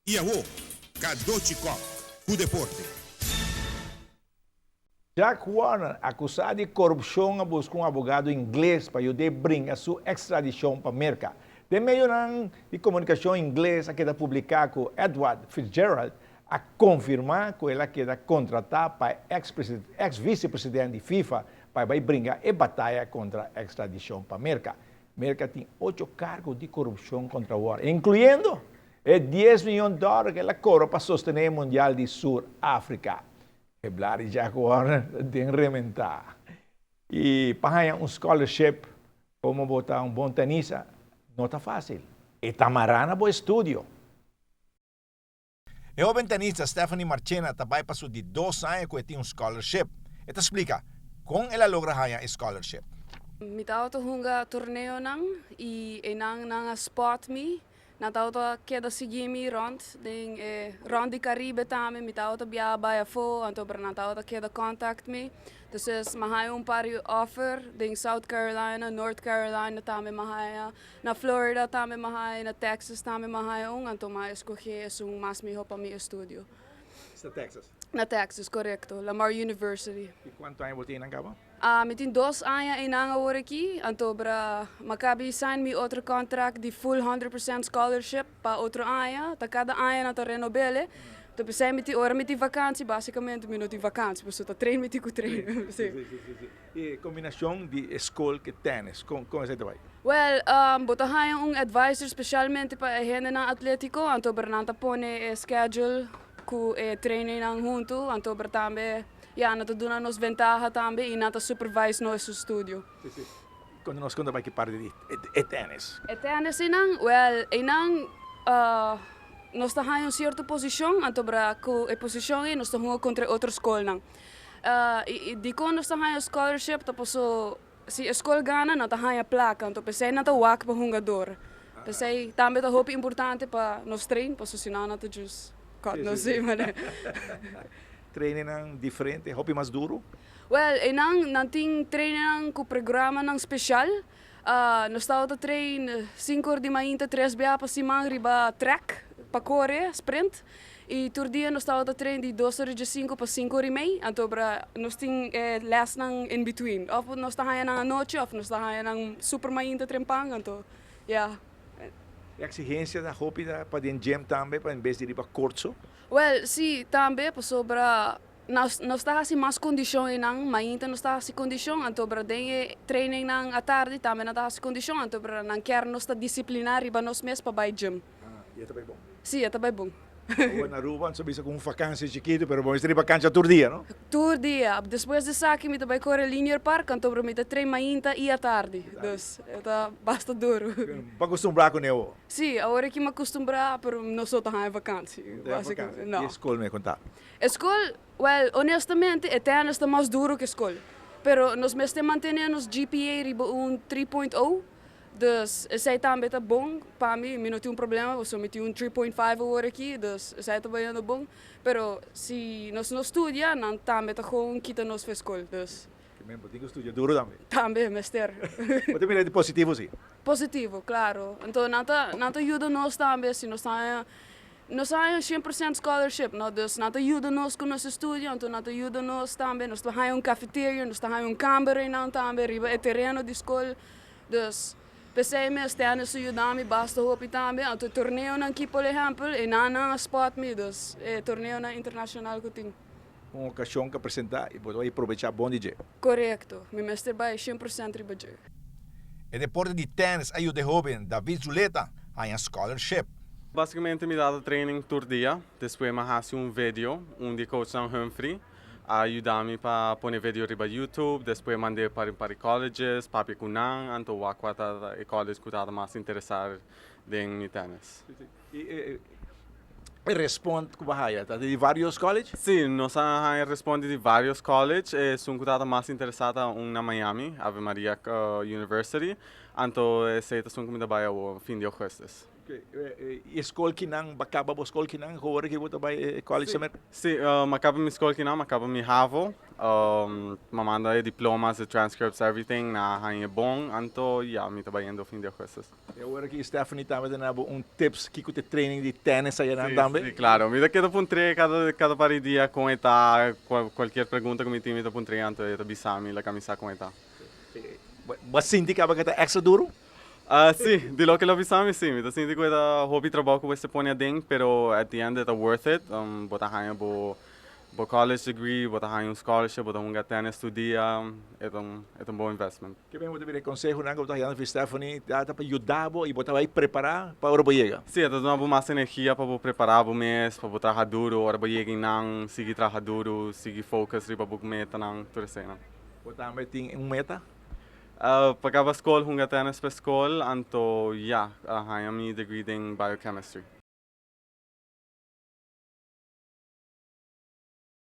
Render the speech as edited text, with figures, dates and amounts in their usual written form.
I awo, Cadochi Kock ku deporte. Jack Warner, akusá di korupshon a buska un abogado ingles pa yud'é bringa su ekstradishon pa Merka. Den medionan di komunikashon ingles a keda publiká ku Edward Fitzgerald a konfirmá ku el a keda kontratá pa e eks visepresident di FIFA pa e bai bringa e bataya kontra ekstradishon pa Merka. Merka tin ocho kargo di korupshon kontra Warner, inkluyendo e dies miyon dòler ku el a kobra pa sostené e Mundial di Sur Afrika. E bla di Jack Warner ta den rementá. I pa haña un scholarship komo bo ta un bon tenista no ta fásil. E ta mará na bo estudio. E hoben tenista Stephanie Marchena ta bai pa su di dos aña ku e tin un scholarship. E ta splika kon el a logra haña e scholarship. Mi tabata hunga torneonan i einan nan a spot mi. Nan tabata keda sigui mi rond den e rond di Caribe tambe. Mi tabata biaha bai afó, anto pero nan tabata keda contact mi. Entonces mi a haña un par di offer den South Carolina, North Carolina tambe mi a haña. Na Florida tambe mi a haña, na Texas tambe mi a haña un, anto mi a escoge esun mas miho pa mi estudio. Na Texas? Na Texas, corecto. Lamar University. Y cuanto aña bo tin einan caba? Mi tin 2 aña einan awor aki, anto bra mi a caba di sign mi otro contract di full 100% scholarship pa otro aña. Ta cada aña nan ta renob'ele. Anto p'esei mi tin, ora mi tin vakantie, basicamente mi no tin vakantie, pasobra ta train mi tin cu train. Sí, sí, sí, sí. E combinacion di e scol cu tennis, con esei ta bai? Wel, bo ta haña un advisor specialmente pa e hendenan atletico, anto bra nan ta pone e schedule cu e trainingnan hunto, anto bra tambe, ya, nan ta duna nos ventaha tambe y nan ta supervise nos estudio. Sí, sí. Conta nos con ta bai ki parti di e tennis? E tennis einan? Wel, einan nos ta haña un cierto posicion, anto bra cu e posicion ei nos ta hunga contra e otro scolnan. I dikon nos ta haña scholarship ta paso si e skol gana nan ta haña plaka, anto p'esei nan ta wak pa hungador. P'esei tambe ta hopi importante pa nos train paso si no nan ta just cut nos si manera. Trainingnan diferente, hopi mas duru? Well, einan nan tin trainingnan ku programanan speshal. Nos tabata train 5 or di mainta tres bia pa siman riba track pa kore, sprint. I tur dia nos tabata train di 2:15 pa 5:30, anto bra nos tin e lesnan in between. Of nos ta haña nan anochi of nos ta haña nan super mainta trempan, anto ya. E exigencia ta hopi ta pa den gym tambe pa en bes di riba court so? Well, si, tambe pasobra nos ta hasi mas kondishon einan, mainta nos ta hasi kondishon, anto bra den e trainingnan atardi tambe nan ta hasi kondishon, anto bra nan kier nos ta disipliná riba nos mes pa bai gym. Ah, i e ta bai bon? Si, e ta bai bon. Awor na Aruba nos a bisa ku un vakansia chikitu, pero bo mester riba kancha tur dia, no? Tur dia. Despues di esaki mi ta bai kore Linear Park, anto mi ta train mainta i atardi. Dus e ta basta duru. Bo a kustumbrá ku neo? Si, awor aki mi a kustumbrá, pero no so ta haña vakansi. No ta haña vakansi. No. I e skol mi a konta? E skol, wèl, honestamente e tènis ta mas duru ku e skol. Pero nos mester mantené nos GPA riba un 3.0. Dus esei tambe ta bon pa mi, mi no tin un problema pasobra mi tin un 3.5 awor aki, dus esei ta bayendo bon. Pero si nos no studia, nan tambe ta gewoon kita nos for skol, dus. Ke men bo tin ku studia duro tambe. Tambe mester. Bo ta mira di positivo si? Positivo, claro. Anto nan ta yuda nos tambe si nos ta haña, nos a haña 100% scholarship, no? Dus nan ta yuda nos ku nos estudio, anto nan ta yuda nos tambe, nos ta haña un cafeteria, nos ta haña un kamber einan tambe riba e tereno di skol. Dus, p'esei mes tennis a yuda mi basta hopi tambe. Anto torneonan aki, por ehèmpel, einan nan a spot mi, dus e torneonan internashonal ku tin. Un okashon ku a presentá i bo ta bai probechá bon di dje. Korekto, mi mester bai 100% riba dje. E deporte di tennis a yuda e hoben David Zuleta haña scholarship. Basicamente mi data training tur dia, despues mi a haci un video, un di coachnan Humphrey a yuda mi pa pone video riba YouTube, despues mand'e pa un par di colleges, papia cu nan, anto wak cua ta e college cu tabata mas interesa den mi tennis. E respond cu bo a haya ta di varios college? Si, nos a haya respond di varios college, esun cu tabata mas interesa ta un na Miami, Ave Maria University, anto esey ta esun cu mi ta bay awo fin di augustus. Ok, e skol kinan, bo a kaba bo skol kinan, awor ku bo ta bai college na Merka? Si, m'a kaba mi skol kinan, m'a kaba mi HAVO. M'a manda e diplomas, e transcripts, everything, nan a haña bon, anto ya, mi ta bayendo fin di augustus. I awor aki Stephanie tambe ta duna bo un tips kiko ta training di tennis ayanan tambe. Si, claro. Mi ta keda puntr'é kada par di dia kon e ta, cualkier pregunta ku mi tin mi ta puntr'é, anto e ta bisa mi, laga mi sa kon e ta. Bo a sinti kaba ku e ta extra duru? Si, di loke lo bisa mi si. Mi ta sinti ku e ta hopi trabou ku bo mester pone aden, pero at the end e ta worth it. Bo ta haña bo bo college degree, bo ta haña un scholarship, bo ta hunga tennis tur dia, e ta un e ta un bon investment. Ke ben bo ta bira e konsehonan ku bo ta hañando fi Stephanie ta pa yuda bo i bo ta bai prepará pa ora bo yega? Si, e ta duna bo mas energia pa bo prepará bo mes, pa bo traha duru ora bo yega einan, sigui traha duru, sigui focus riba bo metanan, tur eseinan. Bo tambe tin un meta? Pa kaba skol hunga tennis pa skol, anto ya, a haña mi degree den biochemistry.